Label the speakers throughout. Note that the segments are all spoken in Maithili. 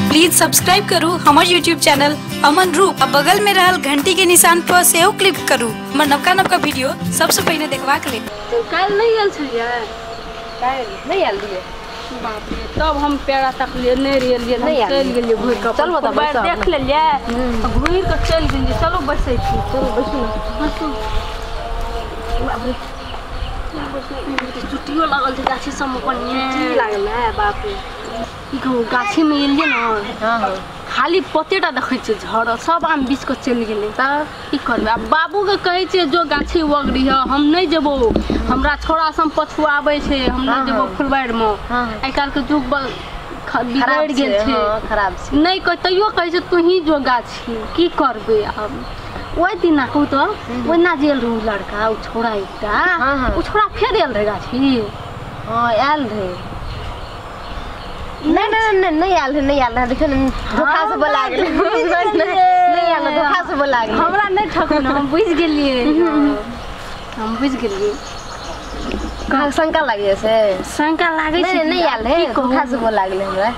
Speaker 1: प्लीज सब्सक्राइब करू हमर यूट्यूब चैनल अमन रूप आ बगल में रहल घंटी के निशान पर सेहो क्लिक करू हमर नवका नवका वीडियो सबसे पहिने देखबाक लेल।
Speaker 2: तो काल्हि नहीं आयल छलियै?
Speaker 3: काल्हि नहीं आयल रहियै।
Speaker 2: बाप रे, तब हम पेड़ा तकलियै नहीं रहियै, हम चलि गेलियै घुरि कऽ।
Speaker 3: चलू तऽ
Speaker 2: बैर देख लेलियै घुरि कऽ चलि गेलियै। चलू बैसै छी।
Speaker 3: चलू बैसू ने।
Speaker 2: बैसू। बाप रे, चुट्टियो लागल छै गाछी सबमे कनिये।
Speaker 3: चुट्टी लागल है बाप रे।
Speaker 2: की कहू, गाछीमे एलियै ने खाली पतेटा देखै छियै झड़ल, सब आम बीछ कऽ चलि गेलै।
Speaker 3: तऽ
Speaker 2: की करबै आब? बाबूके कहै छियै जो गाछी ओगरी है, हम नहि जेबौ, हमरा छोड़ा सब पछुआबै छै, हम नहि जेबौ फुलबाड़िमे। आइ काल्हिके युग बिगड़ि गेल छै,
Speaker 3: खराब छै।
Speaker 2: नहि कह तैयो कहै छै तूही जो गाछी। की करबै आब? ओहि दिना कहू तऽ ओहि दिना जे आयल रहौ लड़का, ओ छोड़ा एकटा, ओ छोड़ा फेर आयल रहै गाछी।
Speaker 3: हँ आयल रहै। नहीं नहीं नहीं नहीं आयल रहे, नहीं आयल रहे। देखियौ ने धोखा से बोला गेलै। नहीं आयल, धोखा से बोला गेलै।
Speaker 2: हमरा नहि ठकू ने, हम बुझि गेलियै, हम बुझि गेलियै।
Speaker 3: कहाँ शंका लागि से?
Speaker 2: शंका लागै छै।
Speaker 3: नहीं नहीं आयल रहे, धोखा से बोला गेलै। हमरा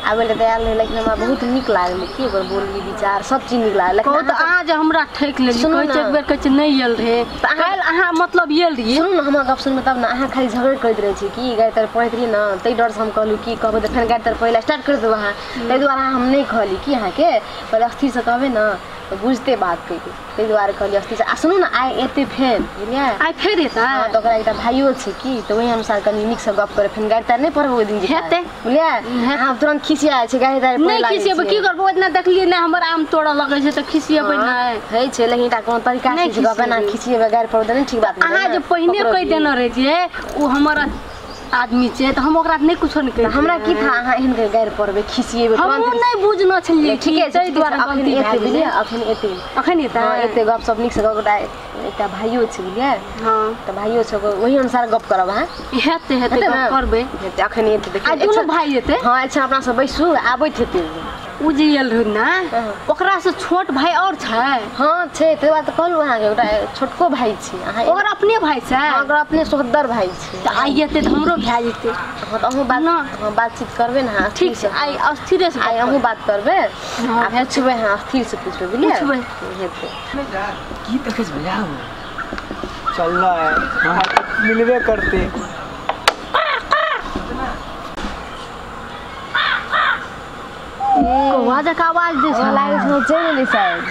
Speaker 3: आबै लए तऽ आयल रहै, लेकिन हमरा बहुत नीक लागलै कि ओकर बोली विचार सब चीज नीक लागल।
Speaker 2: कहू तऽ अहाँ जे हमरा ठकि लेलियै, कहै छै एक बेर कहै छै नहि आयल रहै, काल्हि अहाँ मतलब आयल रहियै।
Speaker 3: सुनू ने हमर गप सुनबै तब ने। अहाँ खाली झगड़ करैत रहै छी कि गारि तर पढ़ैत रहियै ने, ताहि डरसँ हम कहलहुँ कि कहबै तऽ फेर गारि तर पढ़ै लए स्टार्ट करि देबै अहाँ, ताहि दुआरे हम नहि कहली कि अहाँके पहिले स्थिरसँ कहबै ने तऽ बुझतै बात कहिके, ताहि दुआरे कहलियै स्थिरसँ। आ सुनू ने, आइ एतै फेर, बुझलियै?
Speaker 2: आइ फेर एतै?
Speaker 3: हँ, तऽ ओकरा एकटा भाइयो छै कि, तऽ ओहि अनुसार कनि नीकसँ गप करै, फेर गारि तारि नहि पढ़बै ओहि दिन जे
Speaker 2: हेतै,
Speaker 3: बुझलियै? अहाँ तुरन्त खिसिया जाइ छै, गारि तारि
Speaker 2: नहि खिसियेबै। की करबै? ओहि दिना देखलियै नहि हमर आम तोड़ऽ लगै छै तऽ खिसियेबै नहि?
Speaker 3: होइ छै, लेकिन एकटा कोनो तरीका छै गप, एना खिसियेबै गारि पढ़बै तऽ नहि ठीक बात।
Speaker 2: अहाँ जे पहिने कहि देने रहै छियै ओ हमर आदमी छै तऽ हम ओकरा नहि कुछो नहि कहि।
Speaker 3: हमरा की था अहाँ एहन गारि पढ़बै खिसियेबै?
Speaker 2: हमहूँ नहि बुझने छलियै।
Speaker 3: ठीके छै,
Speaker 2: ताहि दुआरे गलती भए गेलै।
Speaker 3: अखन एतै,
Speaker 2: अखन एतै?
Speaker 3: हँ एतै। गप सप नीकसँ कऽ गोटा एकटा भाइयो छै, बुझलियै?
Speaker 2: हँ
Speaker 3: तऽ भाइयो छै, ओहि अनुसार गप करब अहाँ।
Speaker 2: हेतै हेतै, गप करबै।
Speaker 3: हेतै, अखन एतै।
Speaker 2: आ दुनू भाइ एतै?
Speaker 3: हँ, अच्छा अपना सब बैसू, आबैत हेतै।
Speaker 2: ओ जे आयल रहै ने ओकरासँ छोट भाइ आओर छै?
Speaker 3: हँ छै, ताहि दुआरे तऽ कहलहुँ अहाँके ओकरा छोटको भाइ छै। अहाँ
Speaker 2: ओकर अपने भाइ छै?
Speaker 3: ओकर अपने सोहदर भाइ छै।
Speaker 2: तऽ आइ एतै तऽ हमरो भए जेतै।
Speaker 3: हँ तऽ अहूँ बात, हँ बातचीत करबै ने। अहाँ
Speaker 2: ठीक छै, आइ अस्थिरेसँ
Speaker 3: आइ अहूँ बात करबै आ पुछबै, हँ अस्थिरसँ पुछबै, बुझलियै?
Speaker 2: पुछबै।
Speaker 3: हेतै।
Speaker 4: की देखै छै भैया?
Speaker 5: चल मिलबे करतै।
Speaker 2: कौआ जकाँ आवाज दै छै।
Speaker 3: लागै छै चलि गेलै शायद।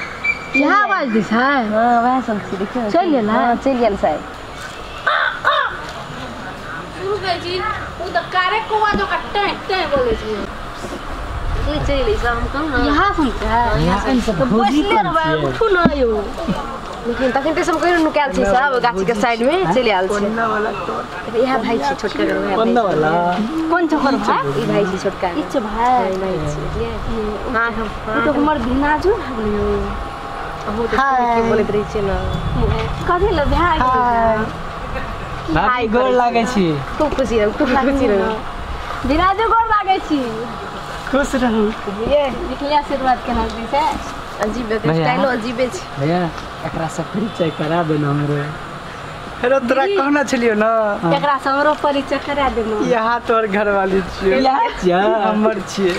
Speaker 2: इएह आवाज दै छै?
Speaker 3: हँ वएह सब छै, देखियौ
Speaker 2: चलि गेलै।
Speaker 3: हँ चलि गेल शायद।
Speaker 2: शुरू कहै छी ओ तऽ कारे कौआ जकाँ टें टें बोलै छै।
Speaker 3: चलि गेलै सब, हम कहू ने
Speaker 2: इएह सुनतै तऽ बैसले रहबै, उठू ने यौ।
Speaker 3: लेकिन तखन तऽ सब कहियो नुकायल छै सब गाछीके साइडमे चलि आयल छै। इएह भाइ छै छोटका,
Speaker 2: कोन छै ओकर भाइ?
Speaker 3: ई भाइ छै छोटका।
Speaker 2: ई छै भाइ?
Speaker 3: भाइ छै, बुझलियै?
Speaker 2: हँ ओ तऽ हमर भिनाजू भए गेलै यौ।
Speaker 3: अहूँ तऽ की बोलैत रहै छियै ने।
Speaker 2: कथी लए भए गेलै?
Speaker 4: भाभी गोर लागै छी।
Speaker 3: खूब खुशी रहू, खूब खुशी रहू।
Speaker 2: भिनाजू गोर लागै छी।
Speaker 4: खुश रहू।
Speaker 3: बुझलियै?
Speaker 2: देखलियै आशीर्वाद केना दै छै?
Speaker 3: अजीब स्टाइलो अजीबे छै।
Speaker 4: भैया एकरा से परिचय करा देना हमरो।
Speaker 5: हेलो तोरा कहना छलियौ ने
Speaker 2: एकरा से हमरो परिचय करा देना।
Speaker 5: यहाँ तोहर घरवाली छियौ।
Speaker 4: इएह छियै?
Speaker 5: हमर छियै।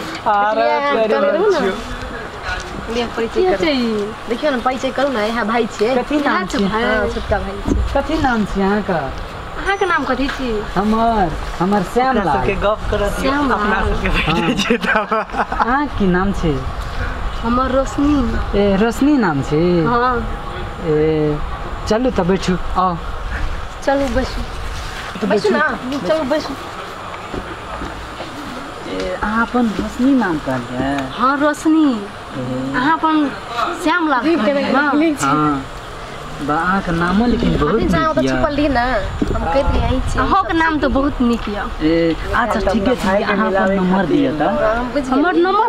Speaker 3: परिचय करू, देखियौ ने परिचय करू ने। इएह भाइ छियै।
Speaker 4: कथी नाम छै?
Speaker 3: हँ छोटका भाइ छै।
Speaker 4: कथी नाम छै अहाँके?
Speaker 2: अहाँके नाम कथी छी?
Speaker 4: हमर हमर श्याम लाल।
Speaker 5: सबके गप करत अपना सबके बैठै छियै तब।
Speaker 4: अहाँ की नाम छै?
Speaker 2: हमर रोशनी।
Speaker 4: ए रोशनी नाम छै?
Speaker 2: हँ।
Speaker 4: ए चलू तऽ बैठू, आउ।
Speaker 2: चलू बैसू,
Speaker 3: बैसू ने, चलू बैसू।
Speaker 4: ए अहाँ अपन रोशनी नाम कहलियै?
Speaker 2: हँ रोशनी। अहाँ अपन श्याम लाल?
Speaker 4: हँ। बा अहाँके नामो लेकिन बहुत नीक यऽ।
Speaker 3: छुपल रहियै ने, हम कहैत रहियै अहीं छियै।
Speaker 2: अहाँके नाम तऽ बहुत नीक यऽ।
Speaker 4: ए अच्छा ठीके छै, अहाँ अपन नम्बर दिअ तऽ।
Speaker 2: हमर नम्बर?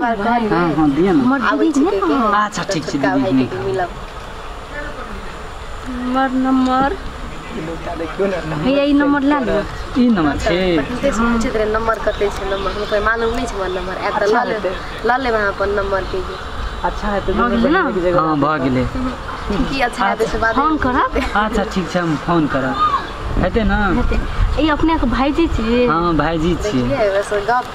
Speaker 4: हँ हँ दिअ ने।
Speaker 2: हमर दीदी छै ने।
Speaker 4: अच्छा ठीक छै दीदी, नीक।
Speaker 2: हमर नम्बर भैया ई नम्बर लए लिअ।
Speaker 4: ई नम्बर छै?
Speaker 3: पूछैत रहै नम्बर कते छै नम्बर, हम कोइ मालूम नहि छै हमर नम्बर। आयत तऽ लऽ लेब अहाँ अपन नम्बर के।
Speaker 5: अच्छा हेतै।
Speaker 4: हँ भऽ गेलै।
Speaker 3: की अच्छा हेतै से बाद
Speaker 2: फोन करब?
Speaker 4: अच्छा ठीक छै, हम फोन करब। हेतै ने?
Speaker 2: हेतै। ई अपनेके भाइजी छियै?
Speaker 4: हँ भाइजी छियै।
Speaker 3: गप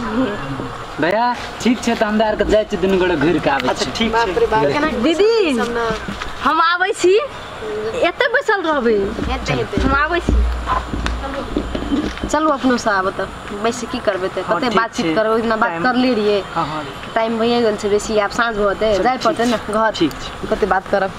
Speaker 4: भैया ठीक छै त हमरा आर के जाइ छी दुनू गोटे घुरि के आबै
Speaker 5: अच्छा
Speaker 4: छी।
Speaker 5: ठीक
Speaker 3: बाप रे
Speaker 5: छै।
Speaker 3: बाप, केना
Speaker 2: दीदी
Speaker 3: सब ना
Speaker 2: हम आबै छी, एते बैसल रहबै।
Speaker 3: हेतै हेतै।
Speaker 2: हम आबै छी।
Speaker 3: चलू अपनो से आब तऽ बैस की करबै तऽ
Speaker 5: हाँ,
Speaker 3: कते
Speaker 5: ठीक
Speaker 3: बातचीत
Speaker 5: छै।
Speaker 3: करबै, ओहि दिना बात
Speaker 5: टाइम-
Speaker 3: करले रहियै।
Speaker 5: हाँ हाँ
Speaker 3: टाइम भइए गेल छै बेसी, आब साँझ भऽ जेतै,
Speaker 5: चल,
Speaker 3: जाय
Speaker 5: ठीक
Speaker 3: पड़तै ने
Speaker 5: छै,
Speaker 3: घर।
Speaker 5: ठीक छै।
Speaker 3: कते बात करब।